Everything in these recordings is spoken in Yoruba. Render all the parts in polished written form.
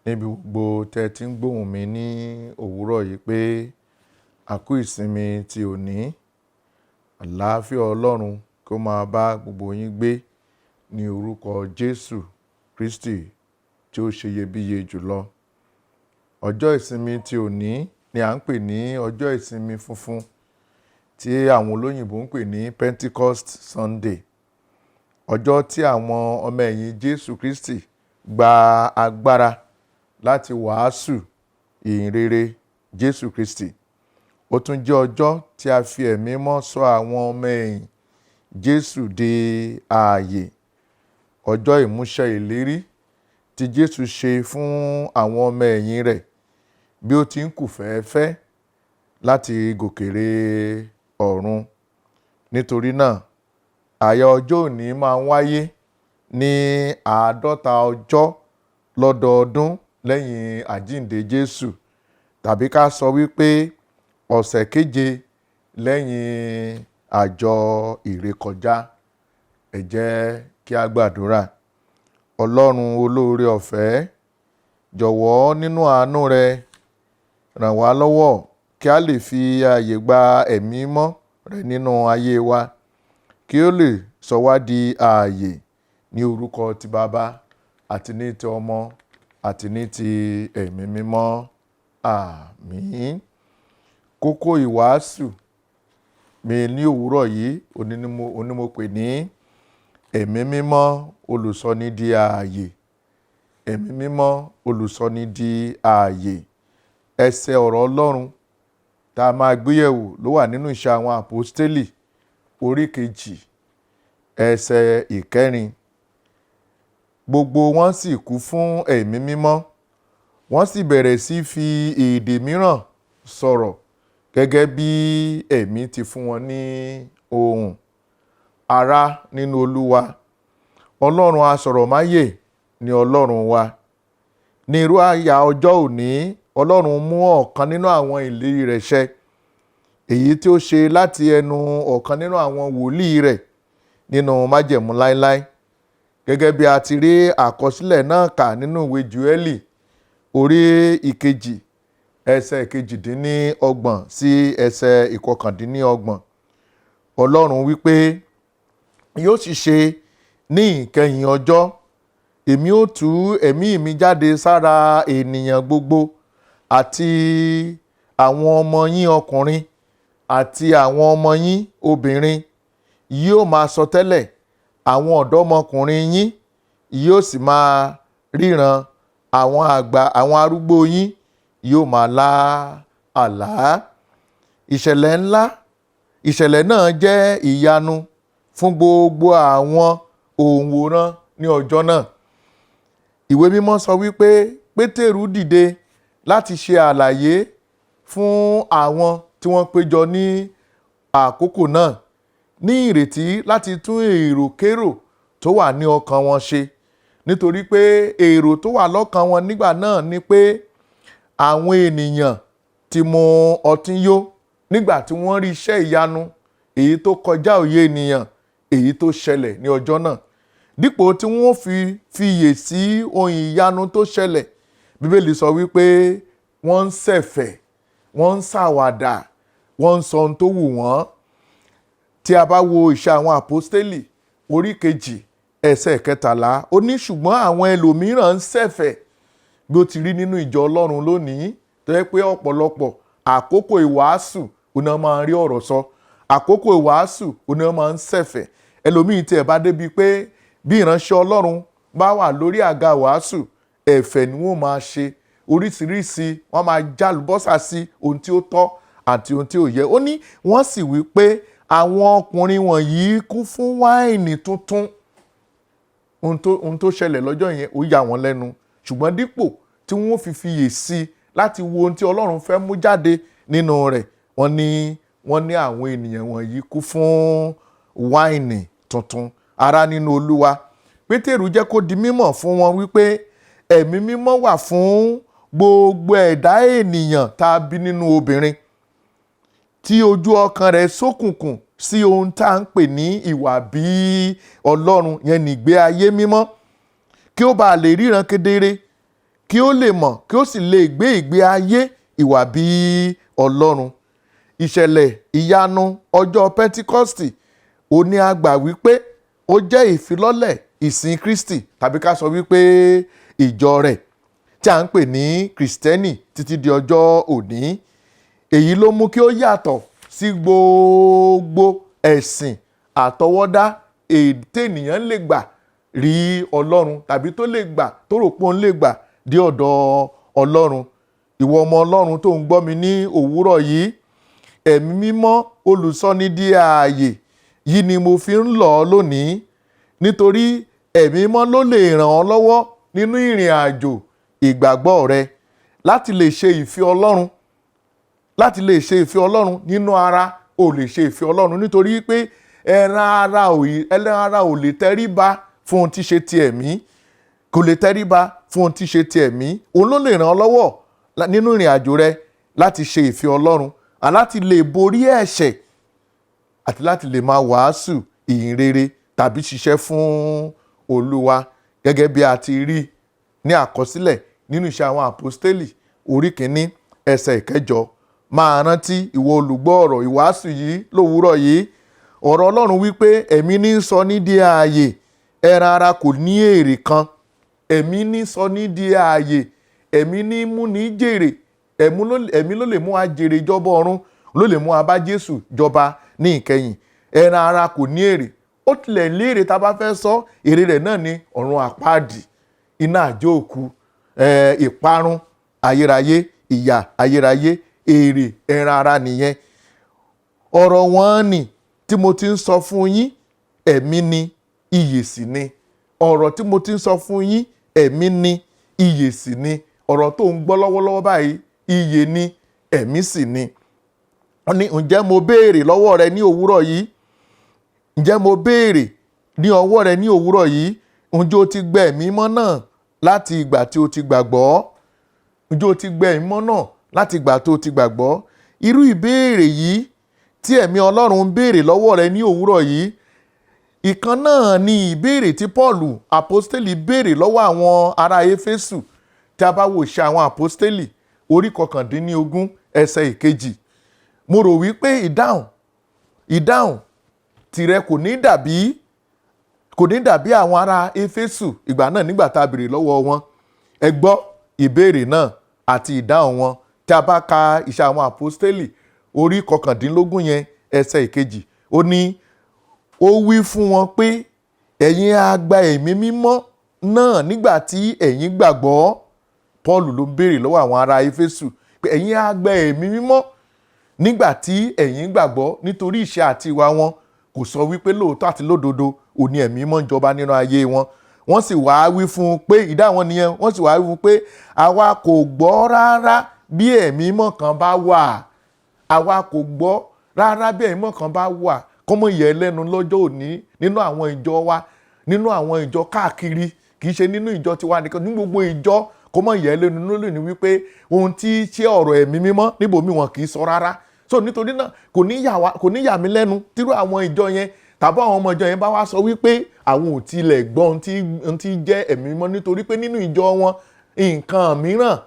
Níbi gbogbo tẹ́ ti ń gbóhùn mi ní òwúrọ̀ yìí pé a kú ìsinmi ti òní. Àlàáfíà Ọlọ́run kó máa bá gbogbo yín gbé ní orúkọ Jésù Kristi tí ó ṣe iyebíye jùlọ. Ọjọ́ ìsinmi ti òní ni à ń pè ní ọjọ́ ìsinmi funfun tí àwọn olóyìnbo ń pè ní Pentecost Sunday. Ọjọ́ tí àwọn ọmọ ẹ̀yìn Jésù Kristi gba agbára láti wàásù ìhìn rere Jésù Kristi. Ó tún jẹ́ ọjọ́ tí a fi ẹ̀mí mọ́ sọ àwọn ọmọ ẹ̀yìn Jésù di ààyè. Ọjọ́ ìmúṣẹ ìlérí tí Jésù ṣe fún àwọn ọmọ ẹ̀yìn rẹ̀ bí ó ti ń kù fẹ́ẹ́fẹ́ láti gòkèrè ọ̀run. Nítorí náà, àyà ọjọ́ òní máa ń wáyé ní 50 ọjọ́ lọ́dọọdún lẹ́yìn àjíǹde Jésù, tàbí ká sọ wípé ọ̀sẹ̀ keje lẹ́yìn àjọ ìrékọjá. Ẹ jẹ́ kí a gbàdúrà. Ọlọ́run olóore ọ̀fẹ́, jọ̀wọ́ nínú àánú rẹ ràn wá lọ́wọ́ kí a lè fi ààyè gba ẹ̀mí mọ́ rẹ nínú ayé wa, kí ó lè sọ wá di ààyè ní orúkọ ti Baba àti ní ti Ọmọ àti ní ti Ẹ̀mí Mímọ́. Àmín. Kókó ìwàásù mi ní òwúrọ̀ yìí, òní ni mo, òní mo pè ní Ẹ̀mí Mímọ́ olùsọni di ààyè. Ẹ̀mí Mímọ́ olùsọni di ààyè. Ẹsẹ̀ ọ̀rọ̀ Ọlọ́run tá a máa gbéyẹ̀wò ló wà nínú Ìṣe àwọn Àpọ́stélì orí 2 ẹsẹ̀ 4. Gbogbo wọn sì kún fún Ẹ̀mí Mímọ́, wọ́n sì bẹ̀rẹ̀ sí fi èdè mìíràn sọ̀rọ̀ gẹ́gẹ́ bí Ẹ̀mí ti fún wọn ní ohùn. Ará nínú Olúwa, Ọlọ́run asọ̀rọ̀máyè ni Ọlọ́run wa. Ní irú àyà ọjọ́ òní, Ọlọ́run mú ọ̀kan nínú àwọn ìlérí rẹ̀ ṣẹ, èyí tí ó ṣe láti ẹnu ọ̀kan nínú àwọn wòlíì rẹ̀ nínú májẹ̀mú láéláé. Gẹ́gẹ́ bí a ti rí àkọsílẹ̀ náà kà nínú ìwé Júẹ́lì orí 2 ẹsẹ̀ 28 sí ẹsẹ̀ 29. Ọlọ́run wípé yóò sì ṣe ní ìkẹyìn ọjọ́, èmi ó tú ẹ̀mí mi jáde sára ènìyàn gbogbo àti àwọn ọmọ yín ọkùnrin àti àwọn ọmọ yín obìnrin yóò máa sọtẹ́lẹ̀, àwọn ọ̀dọ́mọkùnrin yín yóò sì máa ríran, àwọn àgbà àwọn arúgbó yín yóò máa lá àlá. Ìṣẹ̀lẹ̀ ńlá, ìṣẹ̀lẹ̀ náà jẹ́ ìyanu fún gbogbo àwọn òǹwòran ní ọjọ́ náà. Ìwé mímọ́ sọ wípé Pétérù dìde láti ṣe àlàyé fún àwọn tí wọ́n péjọ ní àkókò náà ní ìrètí láti tún èròkérò tó wà ní ọkàn wọn ṣe. Nítorí pé èrò tó wà lọ́kàn wọn nígbà náà ni pé àwọn ènìyàn ti mu ọtí yó nígbà tí wọ́n rí iṣẹ́ ìyanu èyí tó kọjá òye ènìyàn èyí tó ṣẹlẹ̀ ní ọjọ́ náà. Dípò tí wọ́n fi fiyè sí ohun ìyanu tó ṣẹlẹ̀, Bíbélì sọ wípé wọ́n ń ṣẹ̀fẹ̀, wọ́n ń ṣàwàdà, wọ́n ń sọ ohun tó wù wọ́n. Tí a bá wo Ìṣe àwọn Àpọ́stélì orí 2 ẹsẹ̀ 13, ó ní ṣùgbọ́n àwọn ẹlòmíràn ń ṣẹ̀fẹ̀ bí ó ti rí nínú ìjọ Ọlọ́run lónìí, tó jẹ́ pé ọ̀pọ̀lọpọ̀ àkókò ìwàásù òní wọ́n máa ń rí ọ̀rọ̀ sọ. Àkókò ìwàásù òní wọ́n máa ń ṣẹ̀fẹ̀. Ẹlòmíì tí ẹ̀ bá débi pé bí ìránṣẹ́ Ọlọ́run bá wà lórí àga ìwàásù, ẹ̀fẹ̀ ni wọ́n máa ṣe. Oríṣiríṣi wọ́n máa jálùbọ́sà sí ohun tí ó tọ́ àti ohun tí ò yẹ. Ó ní wọ́n sì wí pé àwọn ọkùnrin wọ̀nyí kún fún wáìnì tuntun. Ohun tó ṣẹlẹ̀ lọ́jọ́ yẹn ó yà wọ́n lẹ́nu. Ṣùgbọ́n dípò tí wọ́n fi fiyè sí láti wo ohun tí Ọlọ́run fẹ́ mú jáde nínú rẹ̀, wọ́n ní àwọn ènìyàn wọ̀nyí kún fún wáìnì tuntun. Ará nínú Olúwa, Pétérù jẹ́ kó di mímọ̀ fún wọn wípé Ẹ̀mí Mímọ́ wà fún gbogbo ẹ̀dá ènìyàn tá a bí nínú obìnrin tí ojú ọkàn rẹ̀ ṣókùnkùn sí ohun tá à ń pè ní ìwà bí Ọlọ́run yẹn nígbé ayé mímọ́, kí ó bá lè ríran kedere. kí ó lè mọ̀ kí ó sì lè gbé ìgbé ayé ìwà bí Ọlọ́run. Ìṣẹ̀lẹ̀ ìyanu ọjọ́ Pentikọ́stì ó ní a gbà wípé ó jẹ́ ìfilọ́lẹ̀ ìsìn Kristi, tàbí ká sọ wípé ìjọ rẹ̀ tí a ń pè ní Kristẹni títí di ọjọ́ òní. Èyí ló mú kí ó yàtọ̀ sí gbogbo ẹ̀sìn àtọwọ́dá èyí tènìyàn lè gbà rí Ọlọ́run tàbí tó lè gbà tó rò pé òun lè gbà dé ọ̀dọ̀ Ọlọ́run. Ìwọ ọmọ Ọlọ́run tó ń gbọ́ mi ní òwúrọ̀ yìí, ẹ̀mí mímọ́ olùsọ́ni di ààyè yìí ni mo fi ń lọ̀ ọ́ lónìí, nítorí ẹ̀mí mímọ́ ló lè ràn ọ́ lọ́wọ́ nínú ìrìn àjò ìgbàgbọ́ rẹ láti lè ṣe ìfẹ́ Ọlọ́run, láti lè ṣe ìfẹ́ Ọlọ́run nínú ara. Ò lè ṣe ìfẹ́ Ọlọ́run nítorí pé ẹran ara ò lè tẹríba fún ohun tí ṣe ti ẹ̀mí, kò lè tẹríba fún ohun tí ṣe ti ẹ̀mí. Òun ló lè ràn ọ́ lọ́wọ́ nínú ìrìn àjò rẹ láti ṣe ìfẹ́ Ọlọ́run, láti lè borí ẹ̀ṣẹ̀ àti láti lè máa wàásù ìyìn rere tàbí ṣiṣẹ́ fún Olúwa, gẹ́gẹ́ bí a ti rí ní àkọsílẹ̀ nínú Iṣẹ́ àwọn Àpọ́stélì orí 1 ẹsẹ̀ 8. Máa rántí, ìwọ olùgbọ́ ọ̀rọ̀ ìwàásù yìí lówùúrọ̀ yìí, ọ̀rọ̀ Ọlọ́run wípé ẹ̀mí ní sọ ní di ààyè, ẹran ara kò ní èrè kan. Ẹ̀mí ní sọ ní di ààyè, ẹ̀mí ní mú ní jèrè, ẹ̀mí ló lè mú wa jèrè ìjọba ọ̀run, ló lè mú wa bá Jésù jọba ní ìkẹyìn. Ẹran ara kò ní èrè. Ó tilẹ̀ ní èrè tá a bá fẹ́ sọ, èrè rẹ̀ náà ni ọ̀run àpáàdì, iná àjò òkú, ìparun ayérayé, ìyà ayérayé. Èrè ẹran ara nìyẹn. Ọ̀rọ̀ wọn ni tí mo ti ń sọ fún yín, ẹ̀mí ni, ìyè sì ni. Ọ̀rọ̀ tí mo ti ń sọ fún yín, ẹ̀mí ni, ìyè sì ni. Ọ̀rọ̀ tó ń gbọ́ lọ́wọ́lọ́wọ́ báyìí, ìyè ni, ẹ̀mí sì ni. Wọ́n ní, ǹjẹ́ mo béèrè lọ́wọ́ rẹ ní òwúrọ̀ yìí? Ǹjẹ́ mo béèrè ní ọwọ́ rẹ ní òwúrọ̀ yìí? Ǹjẹ́ o ti gbẹ ẹ̀mí mọ́ náà láti ìgbà tí o ti gbàgbọ́? Ǹjẹ́ o ti gbẹ ẹ̀mí mọ́ náà láti ìgbà tí o ti gbàgbọ́? Irú ìbéèrè yìí tí ẹ̀mí Ọlọ́run ń béèrè lọ́wọ́ rẹ ní òwúrọ̀ yìí, ìkan náà ni ìbéèrè tí Pọ́ọ̀lù àpọ́stélì béèrè lọ́wọ́ àwọn ará Éfésù. Tí a bá wo Ìṣe àwọn Àpọ́stélì orí 19 ẹsẹ̀ 2, mo rò wípé ìdáhùn tìrẹ kò ní dàbí àwọn ará Éfésù ìgbà náà nígbà tá a béèrè lọ́wọ́ wọn. Ẹ gbọ́ ìbéèrè náà àti ìdáhùn wọn. Tí a bá ka Ìṣe àwọn Àpọ́stélì orí 19 yẹn ẹsẹ̀ 2, ó ní ó wí fún wọn pé ẹ̀yin á gba ẹ̀mí mímọ́ náà nígbà tí ẹ̀yin gbàgbọ́. Paul ló ń béèrè lọ́wọ́ àwọn ará Éfésù pé ẹ̀yin á gba ẹ̀mí mímọ́ nígbà tí ẹ̀yin gbàgbọ́, nítorí ìṣe àti ìwà wọn kò sọ wípé lóòótọ́ àti lódodo òní ẹ̀mí mímọ́ ń jọba nínú ayé wọn. Wọ́n sì wá wí fún un pé ìdáhùn wọn nìyẹn. Wọ́n sì wá wí fún un pé àwa kò gbọ́ rárá bí ẹ̀mí mímọ́ kan bá wà. Àwa kò gbọ́ rárá bí ẹ̀mí mímọ́ kan bá wà. Kọ́mọ yẹ lẹ́nu lọ́jọ́ òní nínú àwọn ìjọ wa, nínú àwọn ìjọ káàkiri, kì í ṣe nínú ìjọ tiwa nìkan, ní gbogbo ìjọ, kọ́mọ yẹ lẹ́nu lónìí wípé ohun tí ṣe ọ̀rọ̀ ẹ̀mí mímọ́ níbòmí wọn kì í sọ rárá. So nítorí náà kò ní yà mí lẹ́nu tírú àwọn ìjọ yẹn tàbí àwọn ọmọ ìjọ yẹn bá wá sọ wípé àwọn ò tilẹ̀ gbọ́ ohun tí jẹ́ ẹ̀mí mímọ́, nítorí pé nínú ìjọ wọn nǹkan mìíràn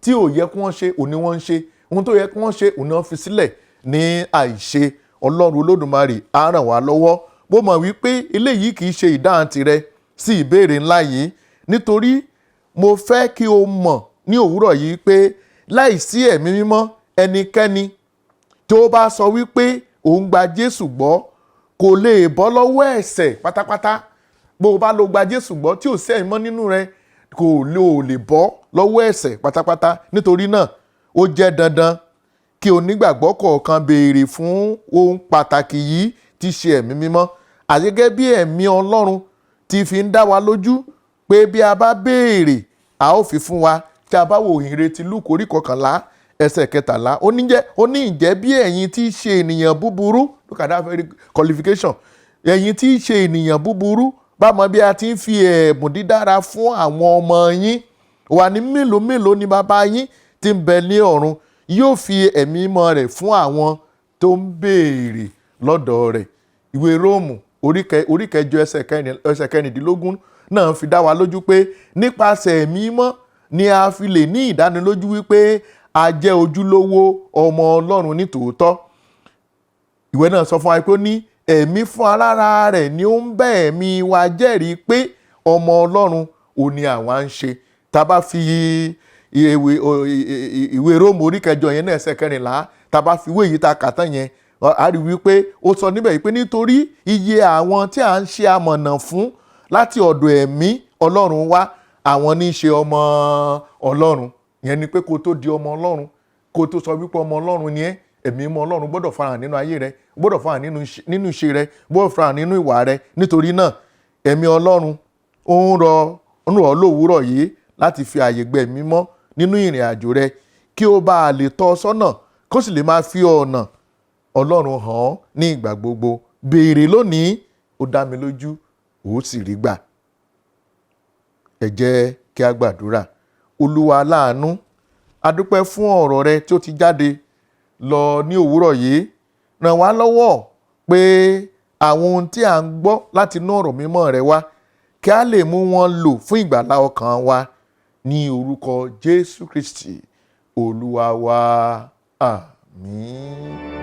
tí ò yẹ kí wọ́n ṣe òní wọ́n ń ṣe, ohun tó yẹ kí wọ́n ṣe òní wọ́n fi sílẹ̀ ní àìṣe. Ọlọ́run Olódùmarè á ràn wá lọ́wọ́. Mo mọ̀ wípé eléyìí kì í ṣe ìdáhùn tirẹ̀ sí ìbéèrè ńlá yìí, nítorí mo fẹ́ kí o mọ̀ ní òwúrọ̀ yìí pé láìsí ẹ̀mí mímọ́, ẹnikẹ́ni tó bá sọ wípé òun gba Jésù gbọ́ kò lè bọ́ lọ́wọ́ ẹ̀ṣẹ̀ pátápátá. Bó o bá lọ gba Jésù gbọ́ tí ò sí ẹ̀mí mímọ́ nínú rẹ, kò lè bọ́ lọ́wọ́ ẹ̀ṣẹ̀ pátápátá. Nítorí náà ó jẹ́ dandan kí onígbàgbọ́ kọ̀ọ̀kan béèrè fún ohun pàtàkì yìí tí ṣe ẹ̀mí mímọ́, àti gẹ́gẹ́ bí ẹ̀mí Ọlọ́run ti fi ń dá wa lójú pé bí a bá béèrè a ó fi fún wa. Tí a bá wo ìhìnrere Lúùkù orí 11 ẹsẹ̀ 13, ó ní ǹjẹ́ bí ẹ̀yin tí í ṣe ènìyàn búburú, look at that very qualification, ẹ̀yin tí í ṣe ènìyàn búburú bá mọ bí a ti ń fi ẹ̀bùn dídára fún àwọn ọmọ yín, wà ní mélòó mélòó ni bàbá yín tí ń bẹ ní ọ̀run yóò fi ẹ̀mí mímọ́ rẹ̀ fún àwọn tó ń béèrè lọ́dọ̀ rẹ̀. Ìwé Róòmù orí 8 ẹsẹ̀ 16 náà fi dá wa lójú pé nípasẹ̀ ẹ̀mí mímọ́ ni a fi lè ní ìdánilójú wípé a jẹ́ ojúlówó ọmọ Ọlọ́run ní tòótọ́. Ìwé náà sọ fún wa pé ó ní ẹ̀mí fún alára rẹ̀ ni ó ń bá ẹ̀mí wa jẹ́rìí pé ọmọ Ọlọ́run ò ní àwa ń ṣe. Tá a bá fi ìwé Róòmù orí 8 yẹn náà, ẹsẹ̀ 14, tá a bá fi wé èyí tá a kà tán yẹn, a rí wípé ó sọ níbẹ̀ yìí pé nítorí iye àwọn tí à ń ṣe amọ̀nà fún láti ọ̀dọ̀ ẹ̀mí Ọlọ́run wá, àwọn ní í ṣe ọmọ Ọlọ́run. Ìyẹn ni pé kó tó di ọmọ Ọlọ́run, kó tó sọ wípé ọmọ Ọlọ́run ni ẹ́, ẹ̀mí mọ́ Ọlọ́run gbọ́dọ̀ farahàn nínú ayé rẹ, gbọ́dọ̀ farahàn nínú ìṣe rẹ, gbọ́dọ̀ farahàn nínú ìwà rẹ. Nítorí náà, ẹ̀mí Ọlọ́run ó ń rọ̀ ọ́ lówùúrọ̀ yìí láti fi àyè gba ẹ̀mí mọ́ nínú ìrìn àjò rẹ, kí ó bá lè tọ́ ọ sọ́nà, kó sì lè máa fi ọ̀nà Ọlọ́run hàn ọ́ ní ìgbà gbogbo. Béèrè lónìí, ó dá mi lójú, ó sì rí gbà. Ẹ jẹ́ kí a gbàdúrà. Olúwa aláàánú, a dúpẹ́ fún ọ̀rọ̀ rẹ tí ó ti jáde lọ ní òwúrọ̀ yìí. Ràn wá lọ́wọ́ pé àwọn ohun tí à ń gbọ́ láti inú ọ̀rọ̀ mímọ́ rẹ wá, kí a lè mú wọn lò fún ìgbàlá ọkàn wa, ní orúkọ Jésù Kristi Olúwa wa. Àmín.